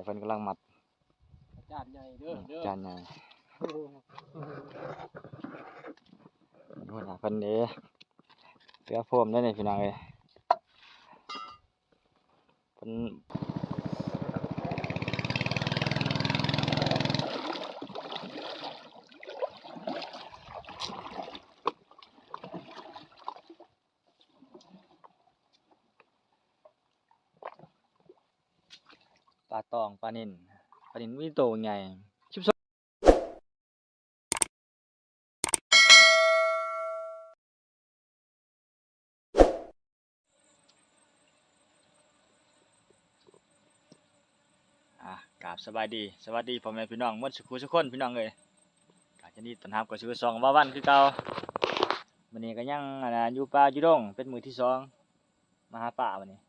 ເພິ່ນກຳລັງມັດ ຈານໃຫຍ່ເດີ ອືມ ເດີ ຈານໃຫຍ່ ໂອ້ໂຫ ເພິ່ນເດ້ ເຮືອໂຟມເດ້ນີ້ ພີ່ນ້ອງເອີຍ ເພິ່ນ ປາຕອງ ປານິນ ປານິນມີໂຕໃຫຍ່ ສິບສອງ ອ່າ ກາບສະບາຍດີ ສະຫວັດດີພໍ່ແມ່ພີ່ນ້ອງໝົດສູ່ຜູ້ສູ່ຄົນ ພີ່ນ້ອງເອີຍ ກາຍິນດີຕ້ອນຮັບເຂົ້າສູ່ຊ່ອງວາວັນຄືເກົ່າ. ມື້ນີ້ກໍຍັງ ອັນນ່າ ຢູ່ປ່າຢູ່ດົງ ເປັນມື້ທີສອງ ມາຫາປາມື້ນີ້.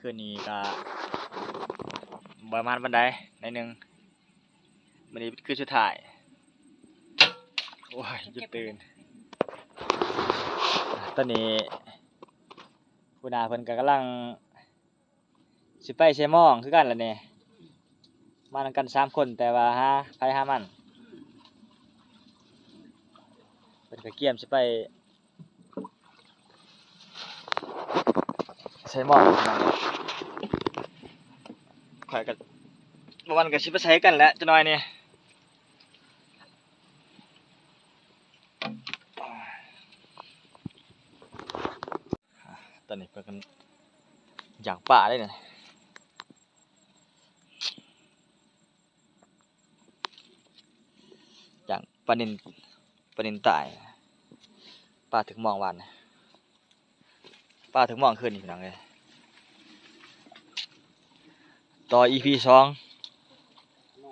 ຄືນນີ້ກໍບໍ່ໝານປານໃດ ໜ້ອຍໜຶ່ງ ມື້ນີ້ເປັນຄືນສຸດທ້າຍ ໂອ້ຍ ຈົນຕື່ນ. ຕອນນີ້ຫົວໜ້າເພິ່ນກໍກຳລັງຊິໄປໃສ່ມອງຄືກັນລະນີ້ ມານຳກັນສາມຄົນ ແຕ່ວ່າຫາໃຜຫາມັນ ເພິ່ນກໍກຽມຊິໄປ ໃສ່ໝໍ້ ຂ້ອຍກໍ ບໍ່ວ່າກໍຊິໄປໃສ່ກັນແຫຼະຈັກໜ້ອຍນີ້. ຕອນນີ້ເພິ່ນກຳລັງຍ່າງປ່າເດ້ນີ້. ຢ່າງປານິນ ປານິນຕາຍ ປາຖືກມອງວານ ປາຖືກມອງຄືນນີ້ ພີ່ນ້ອງເອີຍ. ຕໍ່ອີພີສອງ ໂອ້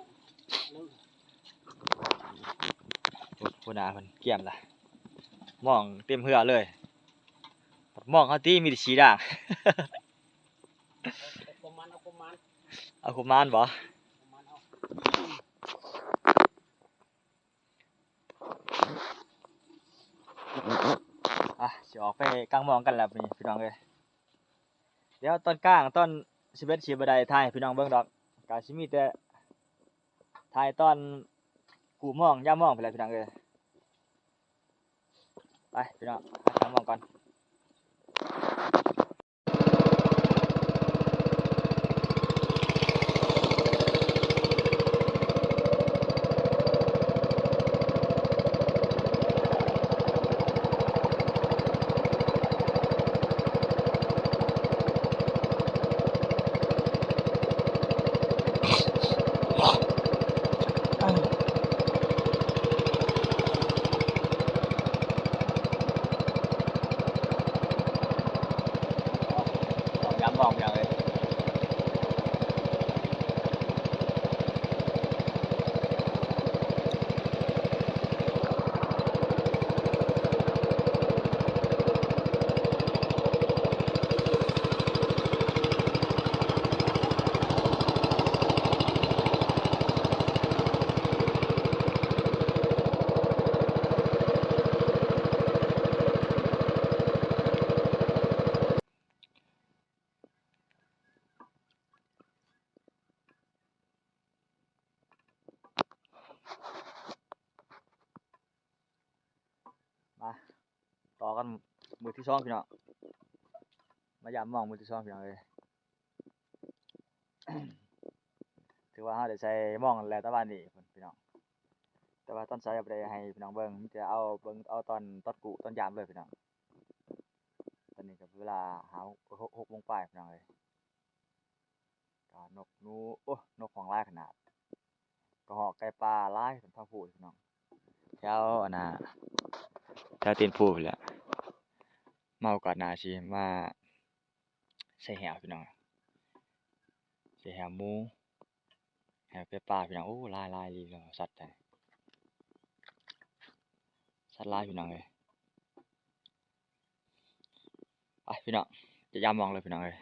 ຫົວໜ້າເພິ່ນກຽມລະ ມອງເຕັມເຮືອເລີຍ ມອງເຮົາຕິມີແຕ່ສີດ່າງ. ເອົາຄວາມໝານ ເອົາຄວາມໝານ ເອົາຄວາມໝານບໍ? ເອົາຄວາມໝານເອົາ ອ່ະ ຊິອອກໄປກາງມອງກັນແລ້ວບັດນີ້ ພີ່ນ້ອງເອີຍ. ດຽວຕອນກາງ ຕອນສິບເອັດ ຊິບໍ່ໄດ້ຖ່າຍໃຫ້ພີ່ນ້ອງເບິ່ງດອກ ກະຊິມີແຕ່ຖ່າຍຕອນກູ້ມອງ ຍາມມອງພຸ້ນແຫຼະ ພີ່ນ້ອງເອີຍ. ໄປພີ່ນ້ອງ ຫາທາງມອງກ່ອນ. ຍາມມອງ ພີ່ນ້ອງເອີຍ. ມາຕໍ່ກັນມື້ທີສອງ ພີ່ນ້ອງ ມາຢາມມອງມື້ທີສອງ ພີ່ນ້ອງເອີຍ. ຖືວ່າເຮົາໄດ້ໃສ່ມອງແລ້ວແຕ່ວານນີ້ພຸ້ນ ພີ່ນ້ອງ ແຕ່ວ່າຕອນໃສ່ບໍ່ໄດ້ໃຫ້ພີ່ນ້ອງເບິ່ງ ມີແຕ່ເອົາເບິ່ງເອົາຕອນ ຕອນກູ້ຕອນຢາມເລີຍ ພີ່ນ້ອງ. ຕອນນີ້ກໍເວລາຫ້າ ຫົກ ຫົກໂມງປາຍ ພີ່ນ້ອງເອີຍ. ກະນົກໜູ ໂອ້ ນົກຮ້ອງຫຼາຍຂະໜາດ ກະຮອກໄກ່ປ່າຫຼາຍທາງພູ້ ພີ່ນ້ອງ ແຖວ ອັນນ່າ ແຖວຕີນພູພຸ້ນແຫຼະ. ມາໂອກາດໜ້າຊິມາໃສ່ແຫ້ວ ພີ່ນ້ອງ ໃສ່ແຫ້ວໝູ ແຫ້ວໄກ່ປ່າ ພີ່ນ້ອງ. ໂອ້ ຫຼາຍໆ ອີ່ຫຼີ ສັດ ສັດຫຼາຍ ພີ່ນ້ອງເອີຍ. ໄປພີ່ນ້ອງ ຈະຢາມມອງເລີຍພີ່ນ້ອງເອີຍ.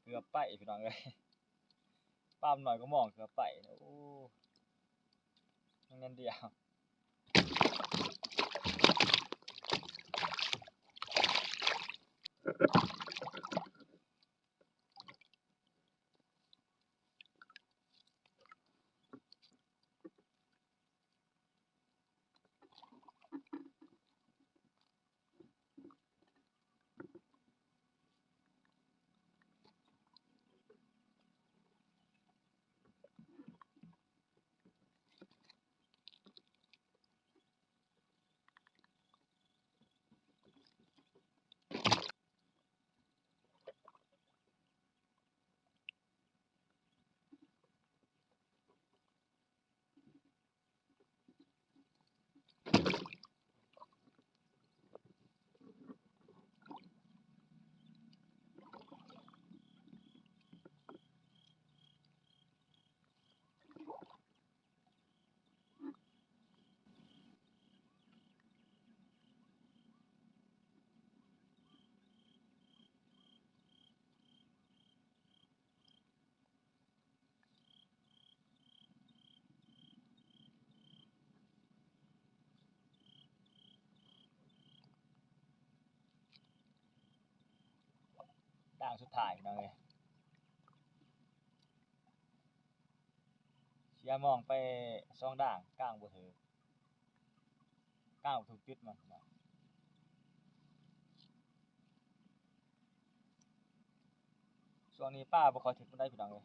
ເກືອບໄປພີ່ນ້ອງເອີຍ ປາມໜ້ອຍກໍມອງເກືອບໄປ ໂອ້ ຍັງແໜ້ນດຽວ. ດ່າງສຸດທ້າຍພີ່ນ້ອງເອີຍ ເສຍມອງໄປສອງດ່າງ ກາງບໍ່ຖືກ ກາງບໍ່ຖືກຈຸດມັນ. ຊ່ວງນີ້ປາບໍ່ຄ່ອຍຖືກປານໃດພີ່ນ້ອງເອີຍ.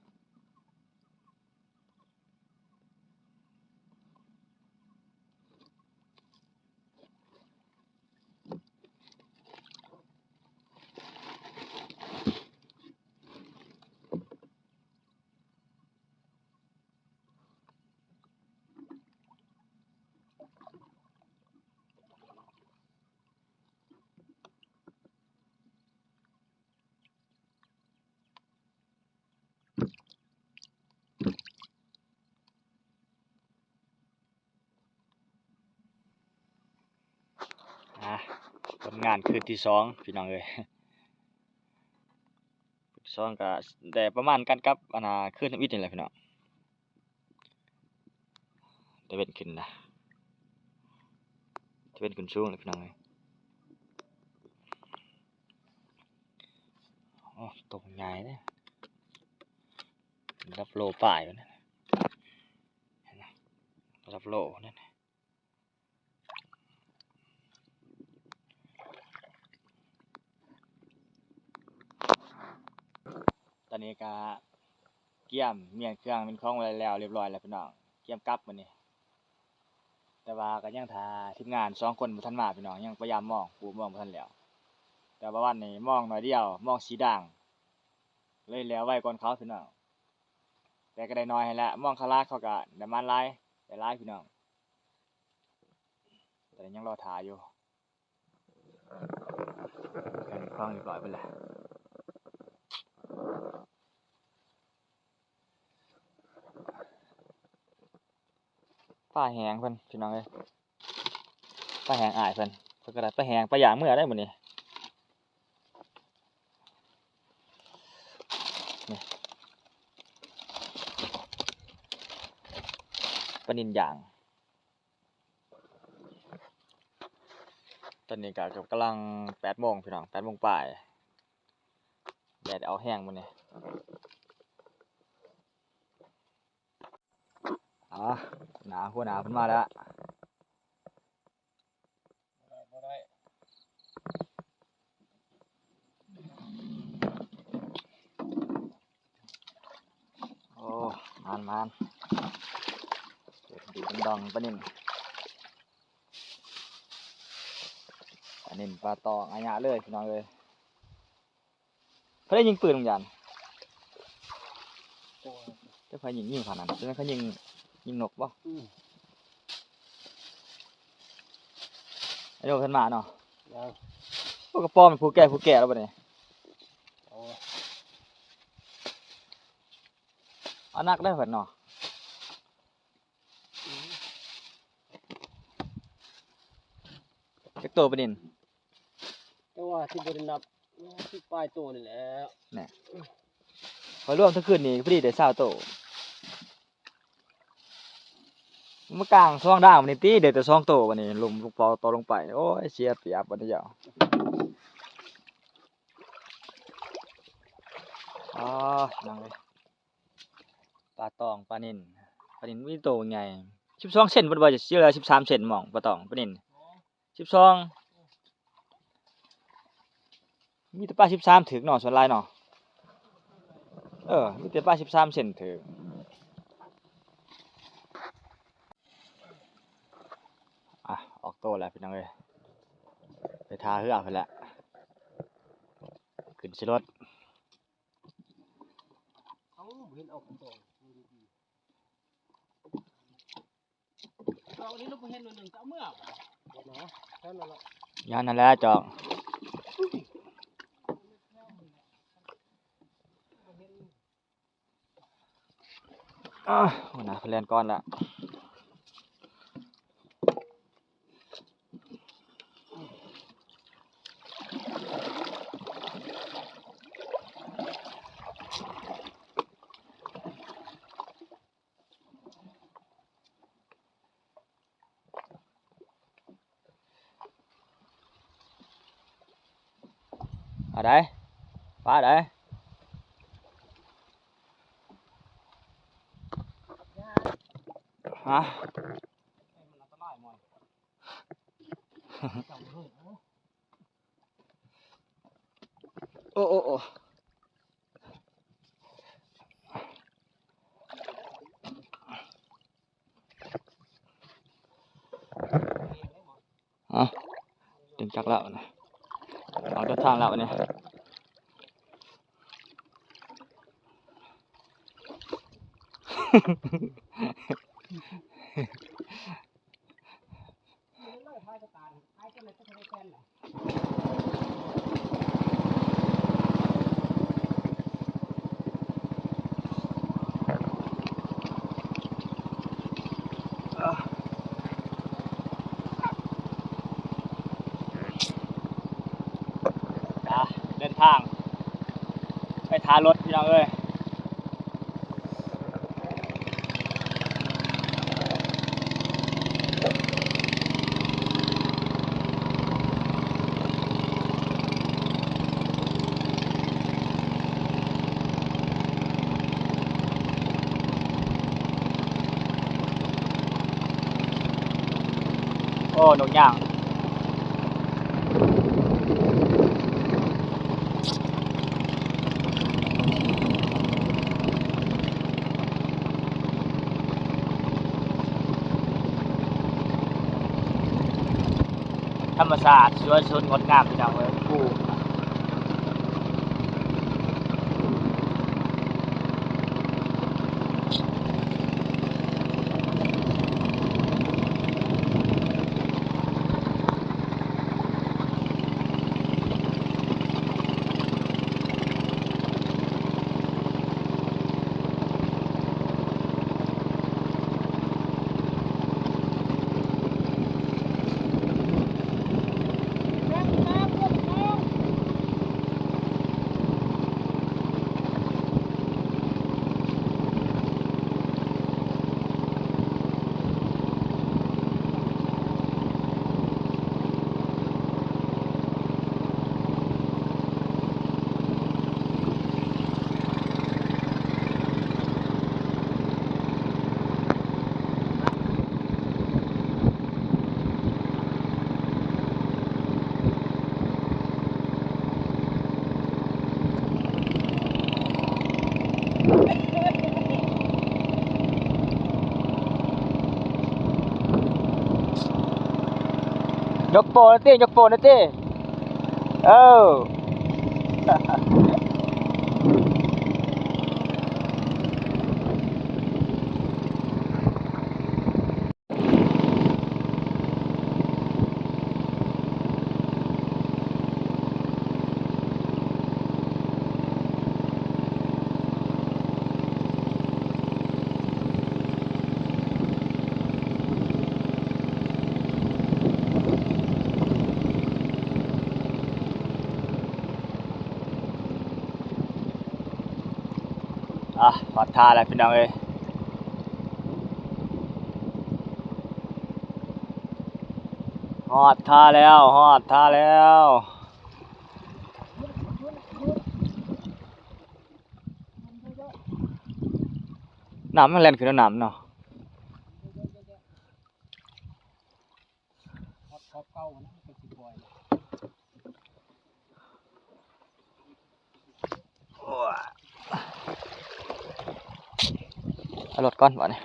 ອ່າ ຜົນງານຄືນທີສອງພີ່ນ້ອງເອີຍ ຄືນທີສອງກໍໄດ້ປະມານກັນກັບ ອັນນ່າ ຄືນທຳອິດນີ້ແຫຼະພີ່ນ້ອງ. ຕາເວັນຂຶ້ນນະ ຕາເວັນຂຶ້ນສູງແລ້ວພີ່ນ້ອງເອີຍ. ໂອ້ ໂຕໃຫຍ່ເດ້ ລະດັບໂລປາຍພຸ້ນນະ ເຫັນບໍ່ ລະດັບໂລນັ້ນ. ຕອນນີ້ກະກຽມມ້ຽນເຄື່ອງມ້ຽນຂອງໄວ້ແລ້ວ ລຽບຮ້ອຍແລ້ວພີ່ນ້ອງ ກຽມກັບມື້ນີ້ ແຕ່ວ່າກະຍັງຖ້າທີມງານສອງຄົນບໍ່ທັນມາພີ່ນ້ອງ ຍັງພະຍາຍາມມອງ ປູມອງບໍ່ທັນແລ້ວ ແຕ່ວ່າວັນນີ້ມອງໜ້ອຍດຽວ ມອງສີ່ດ່າງ ເລີຍແລ້ວໄວກ່ອນເຂົາພີ່ນ້ອງ ແຕ່ກະໄດ້ໜ້ອຍຫັ້ນແຫຼະ ມອງຄະລາເຂົາກະໄດ້ມານຫຼາຍ ໄດ້ຫຼາຍພີ່ນ້ອງ ຕອນນີ້ຍັງລໍຖ້າຢູ່. ແກະຂອງຮຽບຮ້ອຍເບິດແລ້ວ ປາແຫ້ງເພິ່ນພີ່ນ້ອງເອີຍ ປາແຫ້ງອ້າຍເພິ່ນ ເພິ່ນກໍໄດ້ປາແຫ້ງ ປາຍ່າງເມືອໄດ້ມື້ນີ້ ນີ້ ປານິນຍ່າງ. ຕອນນີ້ກໍກຳລັງແປດໂມງພີ່ນ້ອງ ແປດໂມງປາຍ ແດດອອກແຮງມື້ນີ້ ອາ ໜ້າຫົວໜ້າເພິ່ນມາແລ້ວ ບໍ່ໄດ້ ບໍ່ໄດ້ ໂອ້ ມານໆ ເຈອດີເປັນດອງປານິນ ປານິນ ປາຕອງ ອາຍະເລີຍພີ່ນ້ອງເອີຍ ໃຜໄດ້ຍິງປືນບາງຢ່າງ ຈັກໃຜຍິງ ຍິງຂະໜາດນັ້ນ ເປັນເຂົາຍິງ ຍິງນົກບໍ່? ອືມ ໄອ້ໂດເພິ່ນມາເນາະ. ຍັງ ໂອ້ ກະປ້ອມຜູ້ແກ່ ຜູ້ແກ່ແລ້ວບັດນີ້. ໂອ້ ເອົາໜັກເດີເພິ່ນເນາະ. ຈັກໂຕປານິນ? ແຕ່ວ່າຊິບໍ່ໄດ້ນັບ ສິບປາຍໂຕນີ້ແຫຼະ. ແນ່ ຂ້ອຍລວມທັງຄືນນີ້ພໍດີໄດ້ຊາວໂຕ. ມາກາງຊ່ອງດາງບັດນີ້ຕິ ໄດ້ແຕ່ສອງໂຕບັດນີ້ ລົງ ລົງເປົ່າຕໍ່ລົງໄປ. ໂອ້ຍ ເສຍປຽບບັດນີ້ເຈົ້າ. ອໍ ພີ່ນ້ອງເອີຍ ປາຕອງ ປານິນ ປານິນມີໂຕໃຫຍ່ ສິບສອງເຊັນ ເພິ່ນວ່າຊິເຫຼືອສິບສາມເຊັນໝ່ອງ ປາຕອງ ປານິນ ສິບສອງ ມີແຕ່ປາສິບສາມຖືກເນາະ ສ່ວນຫຼາຍເນາະ. ເອີ ມີແຕ່ປາສິບສາມເຊັນຖືກ. ອ່ະ ອອກໂຕແລ້ວພີ່ນ້ອງເອີຍ ໄປທ່າເຮືອພຸ້ນແຫຼະ ຂຶ້ນໃສ່ລົດ. ເອົ້າ ບໍ່ເຫັນອອກຕົວ ຕົວນີ້ລະບໍ່ເຫັນໜ່ວຍໜຶ່ງ ຈະເອົາເມືອບໍ່? ບໍ່ນະ ແຖວນັ້ນລະ ຢ້ານຫັ້ນແຫຼະຈອກ. ອາ ຫົວໜ້າເພິ່ນແລ່ນກ່ອນລະ. ເອົາໄດ໋ ປາໄດ໋ ຮະ. ໂອ້ ໂອ້ ໂອ້ ເອົາ ເປັນຈັກແລ້ວນະ ອອກເດີນທາງແລ້ວບັດນີ້. ອ່ະ ເດີນທາງໄປທ່າລົດ ພີ່ນ້ອງເອີຍ. ໂອ້ ນົກຍາງ. ທຳມະຊາດສວຍຊົນງົດງາມ ພີ່ນ້ອງເອີຍ. ຍົກໂປ້ແດ່ຕິ ຍົກໂປ້ແດ່ຕິ. ເອີ. ອ່ະ ຮອດທ່າແລ້ວພີ່ນ້ອງເອີຍ ຮອດທ່າແລ້ວ ຮອດທ່າແລ້ວ ນ້ຳມັນແລ່ນຂຶ້ນເອົານ້ຳເນາະ. ຮອດຂອບເກົ່າຫັ້ນນະ ມັນກໍຊິປ່ອຍ. ເອົາລົດກ່ອນບາດນີ້.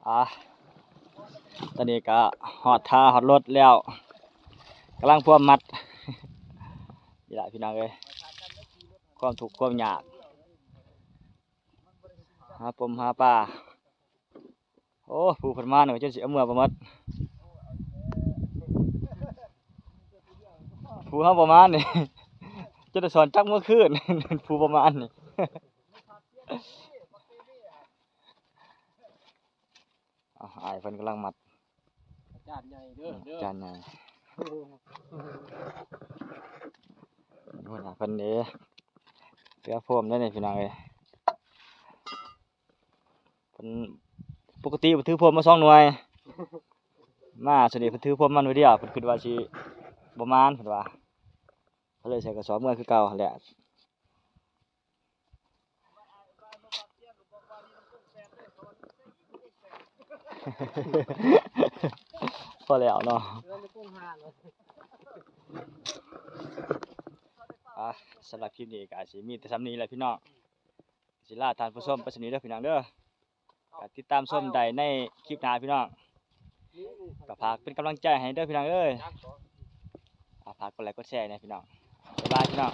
ອ່າ ຕອນນີ້ກໍຮອດທ່າຮອດລົດແລ້ວ ກຳລັງພວມມັດ ນີ້ລະພີ່ນ້ອງເອີຍ ຄວາມທຸກຄວາມຍາກ ຫາປົມຫາປາ. ໂອ້ ຜູ້ເພິ່ນມານີ້ ຈົນຊິເອົາເມືອບໍ່ໝົດ ຜູ້ເຮົາບໍ່ມານີ້ ຈົນໄດ້ສອນຈັກເມືອຄືນ ຜູ້ບໍ່ມານີ້. ອ້າວ ອ້າຍເພິ່ນກຳລັງມັດ ຈານໃຫຍ່ເດີ ຈານໃຫຍ່ ຫົວໜ້າເພິ່ນເດ້ ເສືອໂພມເດ້ນີ້ພີ່ນ້ອງເອີຍ. ເພິ່ນປົກກະຕິເພິ່ນຖືໂພມມາສອງໜ່ວຍ ມາຊະນີ້ເພິ່ນຖືໂພມມາໜ່ວຍດຽວ ເພິ່ນຄິດວ່າຊິບໍ່ໝານ ເພິ່ນວ່າ ກໍເລີຍໃສ່ກະສອບເມືອຄືເກົ່າຫັ້ນແຫຼະ. ພໍແລ້ວເນາະ ອ່ະ ສຳລັບຄລິບນີ້ກໍຊິມີແຕ່ສ່ຳນີ້ແຫຼະພີ່ນ້ອງ ຊິລາທ່ານຜູ້ຊົມໄປສ່ຳນີ້ເດີພີ່ນ້ອງເດີ ກໍຕິດຕາມຊົມໄດ້ໃນຄລິບໜ້າພີ່ນ້ອງ ກໍຝາກເປັນກຳລັງໃຈໃຫ້ເດີພີ່ນ້ອງເອີຍ ອ່ະ ຝາກກົດໄລກົດແຊແດ່ພີ່ນ້ອງ ບາຍບາຍພີ່ນ້ອງ.